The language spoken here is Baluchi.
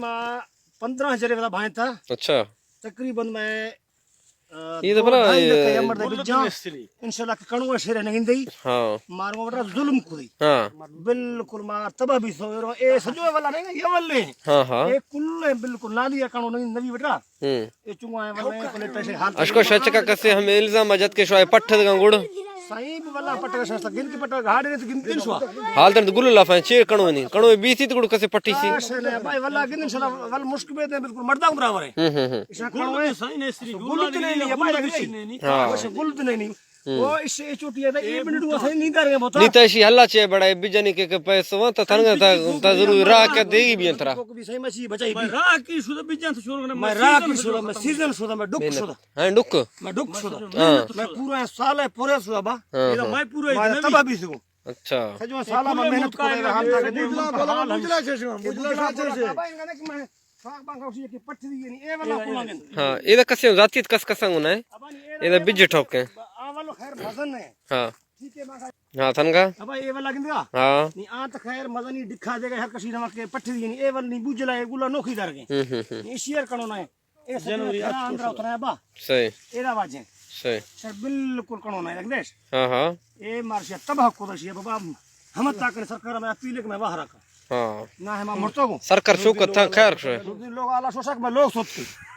ما پندرہ جرے ودا بھائیں تھا۔ اچھا۔ تقریباً میں، آ، یہ تو دو بڑا، ڈھائی لکھ یہ عمر دے بجا۔ انشاءاللہ کہ کݨو شیر نگندئی۔ ہاں۔ مارو بڑا ظلم کوئی۔ ہاں۔ بالکل مار تباہ بھی سو رو۔ اے سجو والا نہیں، یہ والے۔ ہاں، ہاں۔ اے کل بالکل نالی کݨو نہیں، نوی بٹا۔ ہوں۔ اے چنگا ہے والے، پلیٹ سے حال اشکو شچکا کسے ہمیں الزام جت کہ شوائے پٹھ دگا گڑ۔ صحیح واللہ پٹھ کا شاہ گن کے پٹھ گاڑے تو گن گن شوا۔ حال تن گل لافا چیر کݨو نہیں، کݨو بیسی تو گڑ کسے پٹھی سی۔ آش نے بھائی واللہ گن انشاءاللہ ول مشک بے دے بالکل مردہ برابر ہے۔ ہوں، ہوں، ہوں۔ ایسا کݨو ہے۔ گل تو نہیں، نہیں، بھائی، نہیں۔ ہاں۔ گل تو نہیں، نہیں۔ ہوں۔ وہ اس سے چوٹی ہے، یہ منٹ وہ صحیح نہیں کر رہے بتا۔ نہیں تو ایسی ہلا چے بڑا ہے، بجنی کے، کے پیسے وہاں تو تھنگا تا، تا ضرور راہ کا دے گی بھی انترا۔ کو بھی صحیح مچی بچائی بھی۔ راہ کی شدہ بجن تو شروع کرنا، میں راہ کی شدہ، میں سیزن شدہ، میں ڈک شدہ۔ ہاں، ڈک۔ میں ڈک شدہ۔ ہاں۔ میں پورا سال ہے، پورے شدہ با۔ ہاں، ہاں۔ میں پورا میں تباہ بھی سو۔ اچھا۔ سجو سالا میں محنت کرے رہا ہم تک بجلا بلا بجلا چشمہ، بجلا چشمہ۔ ہاں، اے دا کسے ذاتی کس کساں گنا ہے؟ اے دا بج ٹھوک ہے۔ ہاں۔ ہاں، تھنگا۔ ابا اے والا گندگا؟ ہاں۔ نی آ تو خیر مزہ نہیں دکھا دے گا، ہر کسی نمک کے پٹھ دی نہیں، اے والا نہیں بجلا ہے، گلا نوکی دار کے۔ ہوں، ہوں، ہوں۔ یہ شیئر کنو نہ ہے۔ اے سجو جنوری تھنا اندر اتنا ہے با۔ صحیح۔ اے دا واجہ۔ صحیح۔ سر بالکل کنو نہ ہے، لگدیش۔ ہاں، ہاں۔ اے مارشا تباہ کو دشی بابا۔ ہم تاکن سرکار میں اپیل کہ میں باہر کا۔ ہاں۔ نہ ہے، ما مرتو کو۔ سرکار شوکت تھا خیر شوئے۔ دو دن لوگ آلا شوشک میں لوگ سوت کے۔